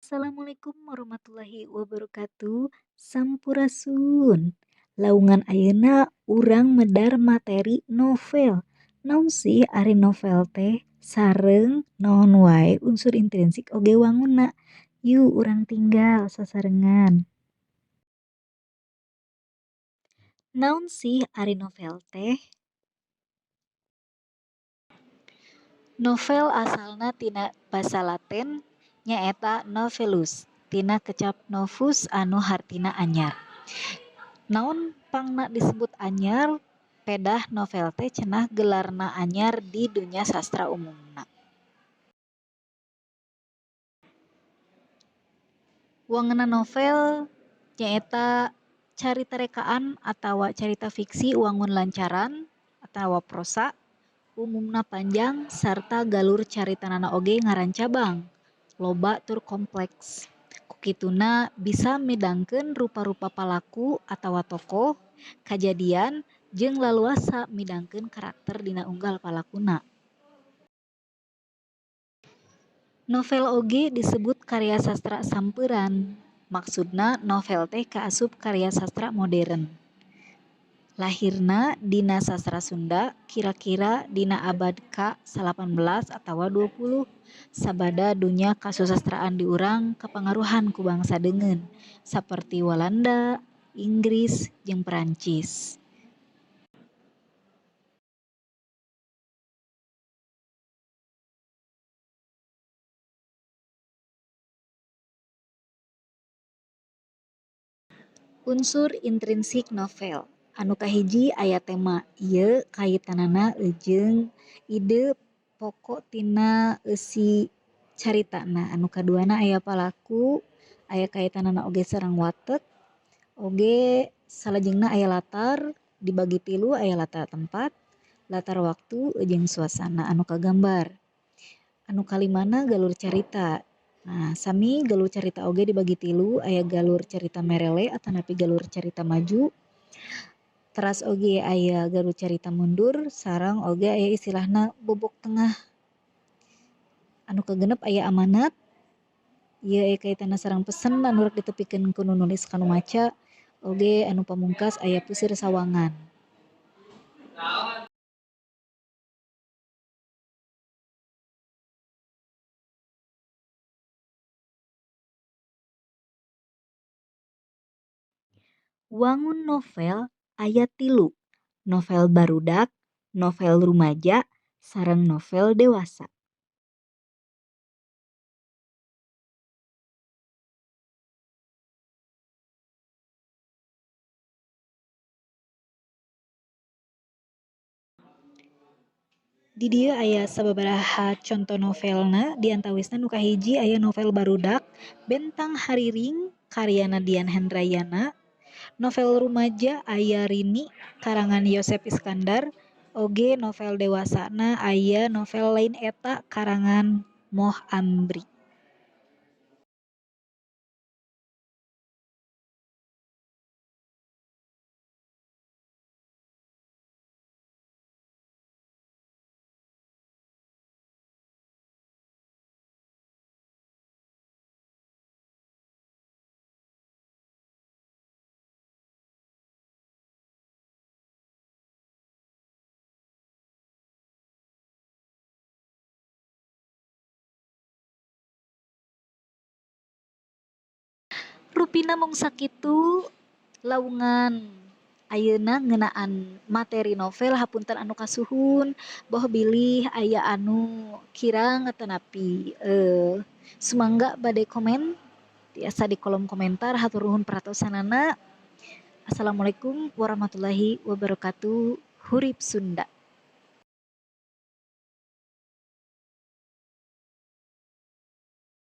Assalamualaikum warahmatullahi wabarakatuh. Sampurasun. Laungan ayeuna urang medar materi novel. Naon sih ari novel teh? Sareng naon wae unsur intrinsik oge wangunna. Yuk urang tinggal sasarengan. Naon sih ari novel teh? Novel asalna tina basa Latin nyaeta novellus, tina kecap novus anu hartina anyar. Naon pangna disebut anyar? Pedah novel teh cenah gelarna anyar di dunya sastra umumna. Wangenan novel nyaeta carita rekaan atawa carita fiksi wangun lancaran atawa prosa, umumna panjang sarta galur caritanana oge ngarancabang, loba tur kompleks. Ku kituna bisa midangkeun rupa-rupa palaku atawa tokoh, kajadian, jeung laluasa midangkeun karakter dina unggal palakuna. Novel oge disebut karya sastra sampeuran, maksudna novel teh kaasup karya sastra modern. Lahirna dina sastra Sunda kira-kira dina abad ka-19 atawa 20 sabada dunya kasusastraan di urang kapangaruhan ku bangsa deungeun saperti Walanda, Inggris, jeung Perancis. Unsur intrinsik novel anu kahiji aya tema, ieu kaitanana jeung ide pokok tina eusi caritana. Anu kaduana aya palaku, aya kaitanana oge sareng watek, oge salajengna aya latar dibagi tilu aya latar tempat, latar waktu, jeung suasana anu kagambar. Anu kalimana galur carita. Nah, sami galur carita oge dibagi tilu, aya galur carita merele atanapi galur carita maju, teras oge aya galur carita mundur, sareng oge aya istilahna bobok tengah. Anu kagenep aya amanat, ieu aya kaitanna sareng pesen anu rek ditepikeun ku nu nulis ka nu maca, oge anu pamungkas aya puseur sawangan. Wangun novel aya tilu, novel barudak, novel rumaja, sareng novel dewasa. Di dieu aya sababaraha conto novelna, di antawisna nu kahiji aya novel Barudak Bentang Hariring karyana Dian Hendrayana, novel rumaja aya Rini karangan Yosep Iskandar, oge novel dewasana aya novel Lain Eta karangan Moh Amri. Rupina mung sakitu laungan ayeuna ngeunaan materi novel hapunten anu kasuhun boh bilih aya anu kirang atanapi sumangga bade komen tiasa di kolom komentar. Hatur nuhun perhatosanana. Assalamualaikum warahmatullahi wabarakatuh. Hurip Sunda.